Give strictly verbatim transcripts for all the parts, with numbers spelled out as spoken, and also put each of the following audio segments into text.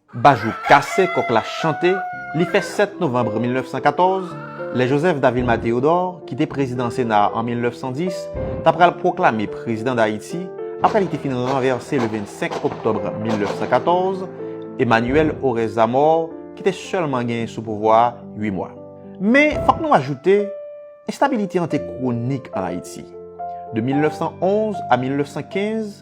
Bajou kase, kòk la chante, li fè sèt novanm mil nèf san katòz, lè Joseph Davilma Théodore, ki te prezidan Sena a an mil nèf san dis, ta pral pwoklame prezidan Dayiti, apre li te fin ranvèse le vennsenk oktòb mil nèf san katòz, Emmanuel Orès Zamor, ki te sèlman genyen sou pouvwa a uit mwa. Men, fòk nou ajoute, enstabilite an te kwonik ann Ayiti. De mil nèf san onz a mil nèf san kenz,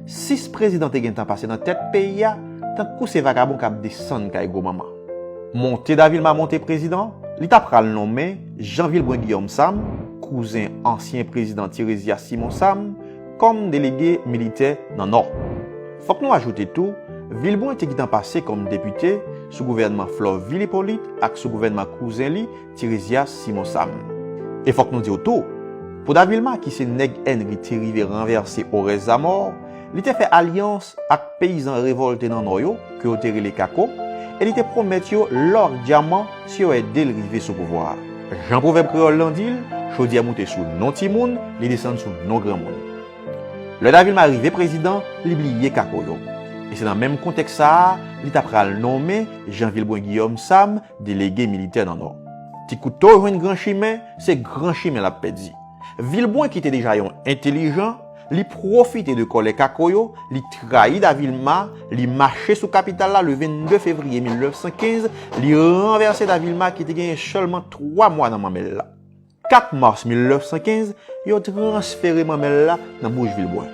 sis prezidan te gentan pase nan tèt peyi a, tankou se vagabon k ap desann kay gwo manman. Monte Davilma monte prezidan, li ta pral nonmen Jean Vilbrun Guillaume Sam, kouzen ansyen prezidan Tirésias Simon Sam, kòm delege militè nan Nò. Fòk nou ajoute tou, Vilbrun te gentan pase kòm depite sou gouvènman Florvil Hyppolite ak sou gouvènman kouzen li, Tirésias Simon Sam. E fòk nou di w tou, pou Davilma ki se nèg ènn li te rive ranvèse Orès Zamor, li te fè alyans ak peyizan revòlte nan Nò yo, ke yo te rele Kako, e li te pwomèt yo lò ak dyaman si yo ede l rive sou pouvwa a. Jan pwovèb kreyòl lan di l, chodyè moute sou non timoun, li desann sou non granmoun. Lè Davilma rive prezidan, li bliye Kako yo. E se nan menm kontèks sa a, li ta pral nonmen Jean Vilbrun Guillaume Sam, delege militè nan Nò. Ti kouto jwenn gran chimen, se gran chimen l ap pèdi. Vilbrun ki te deja yon entèlijan, li pwofite de kòlè Kako yo, li trayi Davilma, li mache sou kapital la le vennde fevriye mil nèf san kenz, li ranvèse Davilma ki te genyen sèlman twa mwa nan manmèl la. Kat mas mil nèf san kenz, yo transfere manmèl la nan bouch Vilbrun.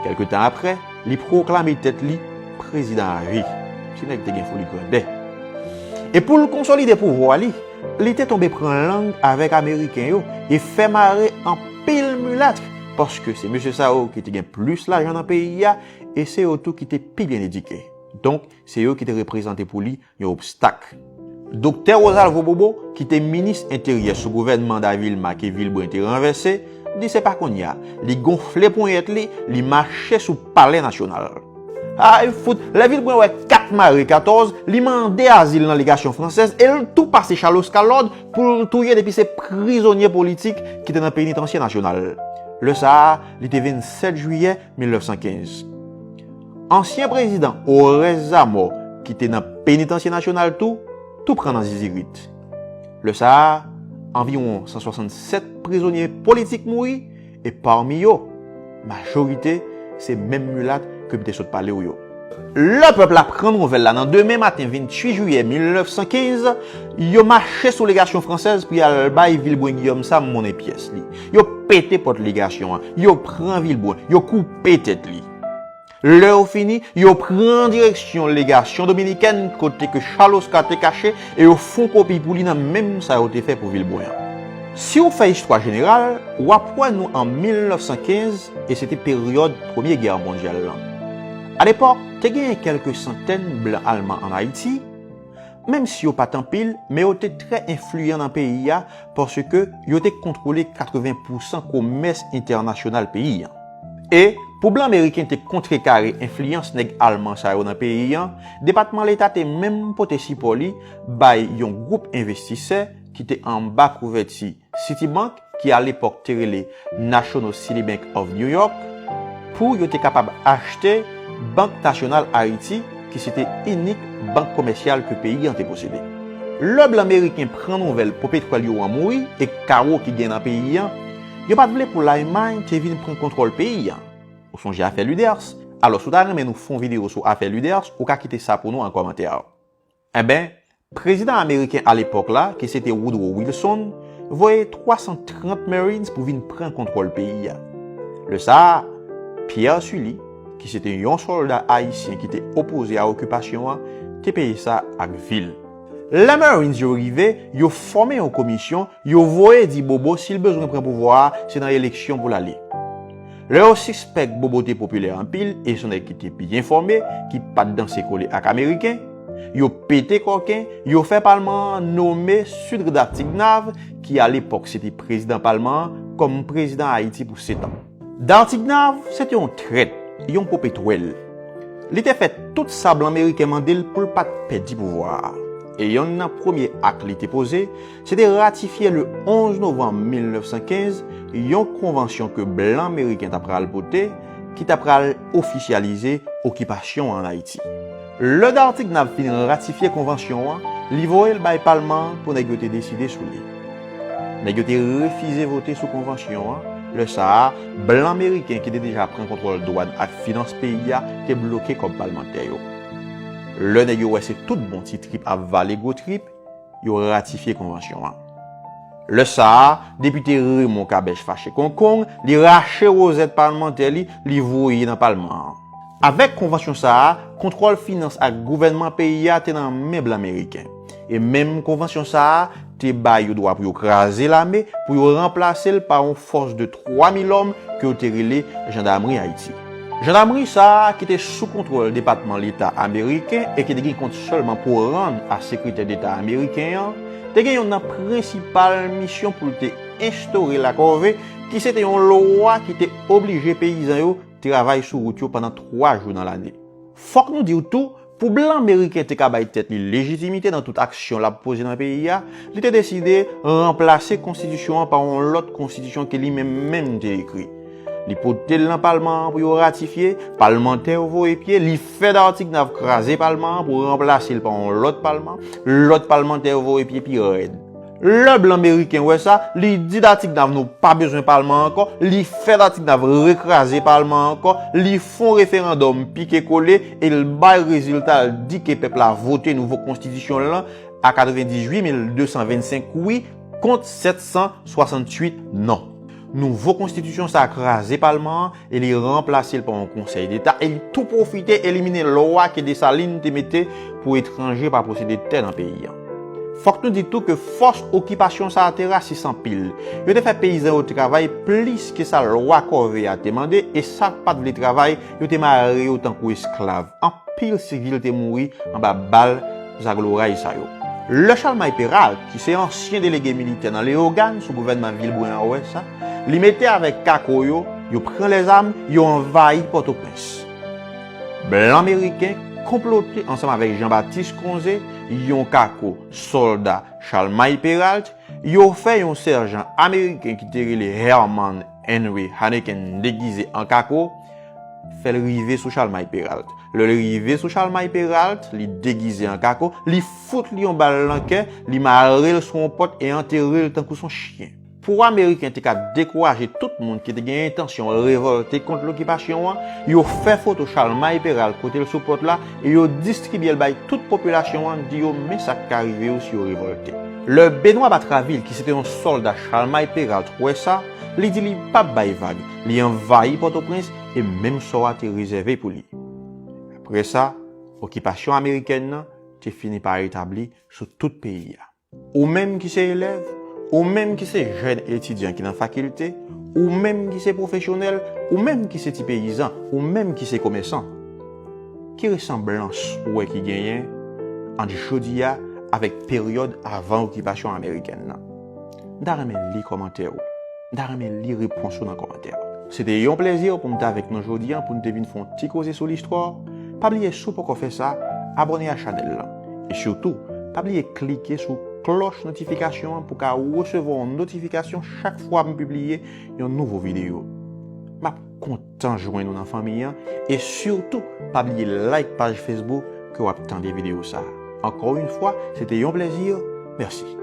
Kèlke tan apre, li pwoklame tèt li prezidan avi. Ti nèg te gen foli grandè. E pou l konsolide pouvwa li, li te tonbe pran lang avèk Ameriken yo e fè mare anpil milat, paske se mesye sa yo ki te gen plis lajan nan peyi a e se yo tou ki te pi byen edike. Donk, se yo ki te reprezante pou li yon obstak. Doktè Rosalvo Bobo, ki te minis enteryè sou gouvènman Davilma ke Vilbrun te ranvèse, di se pa kounye a, li gonfle ponyèt li, li mache sou Palè Nasyonal. Ay fout, lè Vilbrun wè kat mare katòz, li mande azil nan legasyon fransèz e l tou pase Charles Oscar lòd pou l touye depi se prizonye politik ki te nan penitansye nasyonal. Lè sa a, li te vennsèt jiyè mil nèf san kenz. Ansyen prezidan Orès Zamò, ki te nan penitansye nasyonal tou, tou pran nan zizirit. Lè sa a, anviwon san swasannsèt prizonye politik mouri, e pami yo, majorite se menm milat ke m te sot pale w yo. Lè pèp la pran nouvèl la nan demen maten venntuit jiyè mil nèf san kenz, yo mache sou legasyon fransèz pou y al bay Vilbrun Guillaume Sam monnen pyès li. Yo pete pòt legasyon an, yo pran Vilbrun, yo koupe tèt li. Lè yo fini, yo pran direksyon legasyon dominikèn kote ke Charles Oscar te kache e yo fon kopi pou li nan menm sa yo te fè pou Vilbrun an. Si w fè istwa jeneral, w ap wè nou an mil nèf san kenz e se te peryòd Premye Gè mondyal lan. Alepòk, te genyen kèlke santèn blan alman ann Ayiti, menm si yo pa t anpil, men yo te trè enfliyan nan peyi a, paske yo te kontwole katreven pousan komès entènasyonal peyi an. E, pou blan meriken te kontrekare enfliyans nèg alman sa yo nan peyi an, Depatman Leta te menm pote sipò li bay yon gwoup envestisè ki te anba kouvèti Citibank, ki alepòk te rele National City Bank of New York, pou yo te kapab achte Bank Nasyonal Ayiti, ki se te inik bank komèsyal ke peyi an te posede. Lè blan meriken pran nouvèl Popetwèl yo an mouri e kawo ki gen nan peyi an, yo pa t vle pou Lalmay te vin pran kontwòl peyi an. Ou sonje afè Luders? Alò, si w ta renmen nou fè yon videyo sou afè Luders, ou ka kite sa pou nou an kòmantè. Enben, prezidan ameriken alepòk la, ki se te Woodrow Wilson, voye twa san trant Marines pou vin pran kontwòl peyi a. Lè sa a, Pierre Sully, ki se te yon sòlda ayisyen ki te opoze a okipasyon an, te peye sa ak vi l. Lè Marines yo rive, yo fòme yon komisyon, yo voye di Bobo si l bezwen pran pouvwa a, se nan eleksyon pou l ale. Lè yo sispèk Bobo te popilè anpil e se yon nèg ki te byen fòme, ki pa t danse kole ak Ameriken, yo pete kòken, yo fè palman an nonmen Sudre Dartiguenave, ki alepòk se te prezidan palman an, kòm prezidan Ayiti pou sèt an. Dartiguenave se te yon trèt, yon popetwèl. Li te fè tout sa blan meriken mande l pou l pa t pèdi pouvwa a. E yonn nan premye ak li te poze, se te ratifye le onz novanm mil nèf san kenz yon konvansyon ke blan meriken ta pral pote, ki ta pral ofisyalize okipasyon an ann Ayiti. Lè Dartiguenave fin ratifye konvansyon an, li voye l bay palman an pou nèg yo te deside sou li. Nèg yo te refize vote sou konvansyon an. Lè sa a, blan meriken ki te deja pran kontwòl dwàn ak finans peyi a te bloke kòb palmantè yo. Lè nèg yo wè se tout bon ti trip ap vale gwo trip, yo ratifye konvansyon an. Lè sa a, depite Raymond Kabèch fache kongkong, li rache wozèt palmantè li, li voye nan palman an. Avèk konvansyon sa a, kontwòl finans ak gouvènman peyi a te nan men blan meriken. E menm konvansyon sa a te ba yo dwa pou yo kraze lame, pou yo ranplase l pa yon fòs de twa mil òm ke yo te rele Jandamri Ayiti. Jandamri sa a, ki te sou kontwòl Depatman Leta ameriken e ki te gen kont sèlman pou rann a Sekretè Deta ameriken an, te gen youn nan prensipal misyon pou l te enstore lakòve, ki se te yon lwa ki te oblije peyizan yo travay sou wout yo pandan twa jou nan lane. Fòk nou di w tou, pou blan meriken te ka bay tèt li lejitimite nan tout aksyon l ap poze nan peyi a, li te deside ranplase konstitisyon an pa yon lòt konstitisyon ke li menm menm te ekri. Li pote l nan palman an pou yo ratifye, palmantè yo voye pye, li fè Dartiguenave kraze palman an pou ranplase l pa yon lòt palman, lòt palmantè yo voye pye pi rèd. Lè blan meriken wè sa, li di Dartiguenave nou pa bezwen palman ankò, li fè Dartiguenave rekraze palman an ankò, li fè yon referandòm pike kole e l bay rezilta l di ke pèp la vote nouvo konstitisyon l lan a katrevendizuit mil de san vennsenk wi kont sèt san swasanntuit non. Nouvo konstitisyon sa a kraze palman an e li ranplase l pa yon konsèy deta e li tou pwofite elimine lwa ke Desalin te mete pou etranje pa posede tè nan peyi an. Fòk nou di tou ke fòs okipasyon sa a te rasis anpil. Yo te fè peyizan yo travay plis ke sa lwa kòve a te mande e sa k pa t vle travay, yo te mare yo tankou esklav. Anpil sivil te mouri anba bal zagloray sa yo. Lè Chalmay Peralt, ki se ansyen delege militè nan Leyogàn sou gouvènman Vilbrun an wè sa, li mete avèk Kako yo, yo pran lèzam, yo anvayi Pòtoprens. Blan meriken konplote ansanm avèk Jean-Baptiste Conze, yon Kako, sòlda Chalmay Peralt, yo fè yon sèjan ameriken ki te rele Herman Henry Hanneken degize an Kako, fè l rive sou Chalmay Peralt. Lè l rive sou Chalmay Peralt, li degize an Kako, li fout li yon bal nan kè, li mare l sou yon pòt e antere l tankou s on chyen. Pou Ameriken te ka dekouraje tout moun ki te gen entansyon revòlte kont lokipasyon an, yo fè foto Chalmay Peralt kote l sou pòt la e yo distribye l bay tout popilasyon an, di yo men sa k ka rive yo si yo revòlte. Lè Benoît Batraville, ki se te yon sòlda Chalmay Peralt, wè sa, li di li p ap bay vag, li anvayi Pòtoprens e menm sò a te rezève pou li. Apre sa, okipasyon amerikèn nan te fini pa etabli sou tout peyi a. Ou menm ki se elèv, ou menm ki se jèn etidyan ki nan fakilte, ou menm ki se pwofesyonèl, ou menm ki se ti peyizan, ou menm ki se komèsan, ki resanblans ou wè ki genyen ant jodi a avèk peryòd avan okipasyon amerikèn nan? M ta renmen li kòmantè ou. M ta renmen li repons ou nan kòmantè. Se te yon plezi pou m te avèk nou jodi a pou n te vin fè yon ti koze sou listwa. Pa bliye si w poko fè sa, abòne a chanèl lan. E sitou, pa bliye klike sou klòch notifikasyon an pou w ka resevwa yon notifikasyon chak fwa m pibliye yon nouvo videyo. M ap kontan jwenn ou nan fanmi an e sitou, pa bliye like paj Facebook ke w ap tande videyo sa a. Ankò yon fwa, se te yon plezi. Mèsi.